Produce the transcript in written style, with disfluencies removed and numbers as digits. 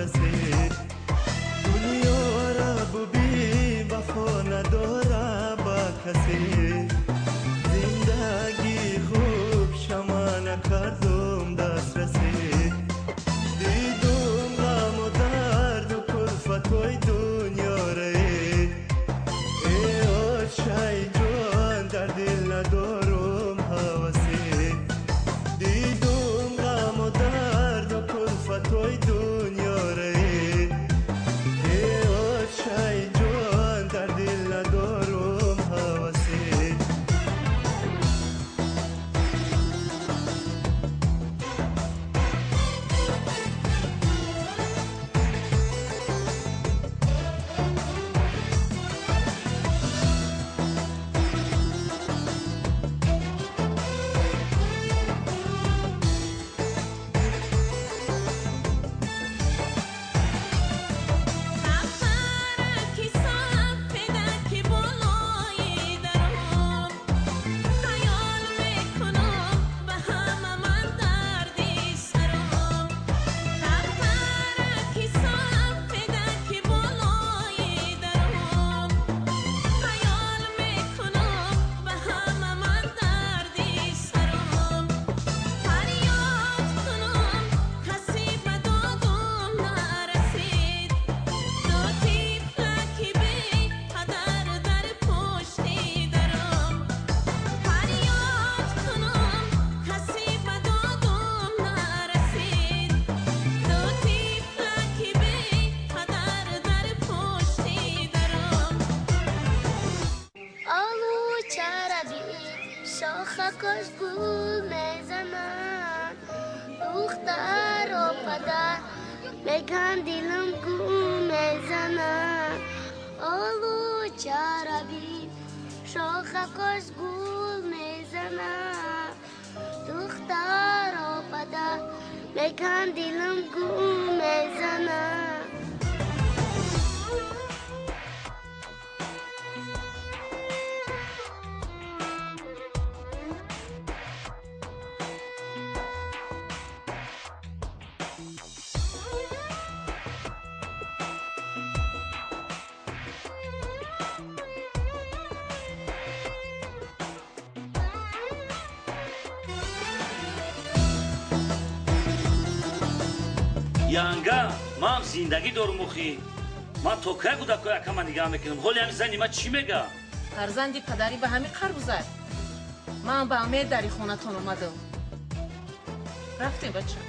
дастрасӣ. Дунёро бубин, вафо надора ба касе. Зиндагӣ хуб шама накардум дастрасӣ. Дидум ғаму дарду кулфатои дунёре. Э очай ҷон, дар дил надорум ҳавасе. Дидум ғаму дарду кулфатои дунёре. Э очай ҷон, дар дил надорум ҳавасе. Сафараки сафедаки болои даром, хаёл мекунам ба ҳама ман дарди саром. Сафараки сафедаки болои даром, хаёл мекунам ба ҳама ман дарди саром. Фарёд кунам, касе ба додум нарасид. Ду тифлаки бепадар дар пушти даром. Фарёд кунам, касе ба додум нарасид. Ду тифлаки бепадар дар пушти даром. Олучара бин, шохакош гул мезанад. Духтаро падар меган, дилам гум мезанад. Олучара бин, шохакош гул мезанад. Духтаро падар меган, дилам гум мезанад. Янга, ман зиндагӣ дорум охи. Ман то кай кӯдакҳои акама нигаҳ мекунам? Ҳоли ҳами зани ман чӣ мега? Фарзанди падарӣ ба ҳамин қарбузад. Ман ба умед дари хонатон омадам. Рафтем, бача.